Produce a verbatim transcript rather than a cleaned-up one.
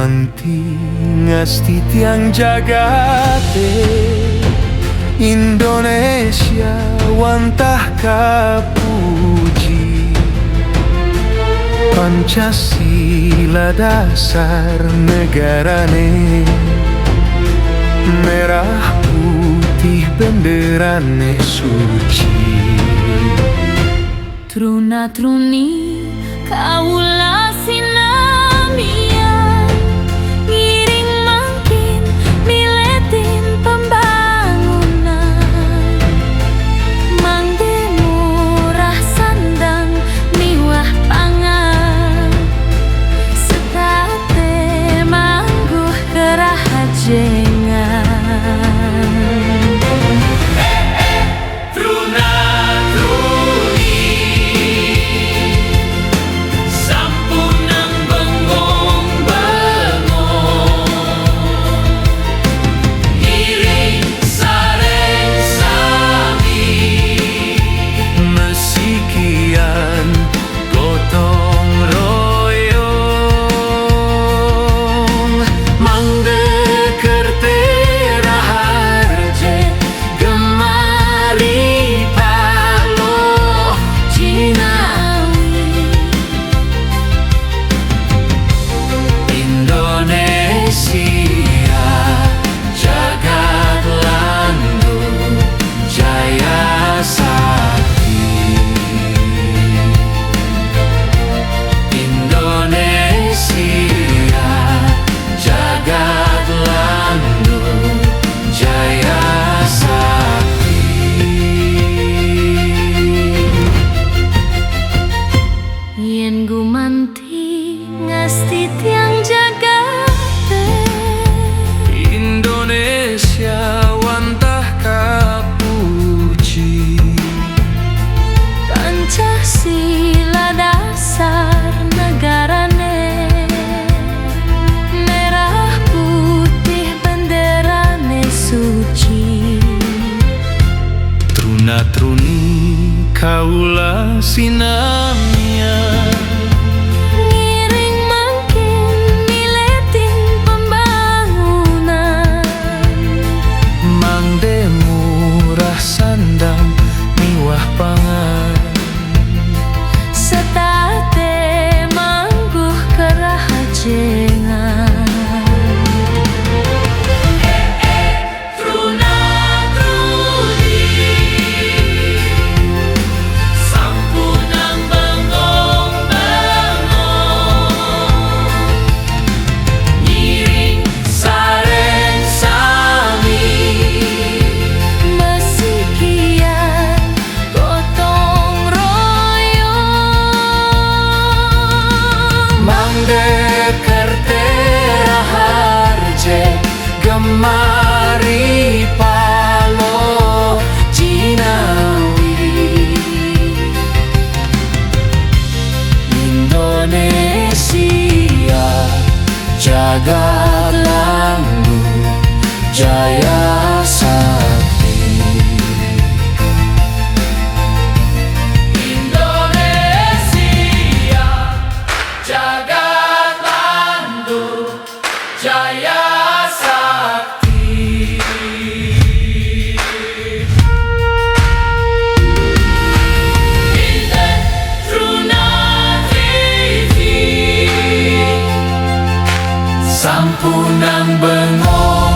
Ti ngasti tiang jagatte, Indonesia wantah kapuji. Pancasila dasar negarane, merah putih benderane suci. Truna-truni kaula sinamian, ngiring mangkin miletin pembangunan. Mangde murah sandang miwah pangan, setate mangguh kerahajengan. Truna-truni, sampunang bengong-bengong, ngiring sareng sami, mesikian gotong royong, mangde kertera harje gemari paloh jinawi. Indonesia jagat landu jaya sakti. Indonesia jagat landu jaya sakti. Yen gumanti ngasti tiang jagatte, Indonesia wantah kapuji. Pancasila dasar negarane, merah putih benderane suci. Truna-truni kaula sinamian, ngiring mangkin miletin pembangunan. Mangde murah sandang miwah pangan, setate mangguh kerahajengan. Truna-truni, sampunang bengong-bengong, ngiring sareng sami, mesikian gotong royong, mangde kertera harje gemari paloh jinawi. Indonesia jagat landu jaya sakti. Indonesia jagat landu jaya sakti. Inten Truna T V, sampunang bengong.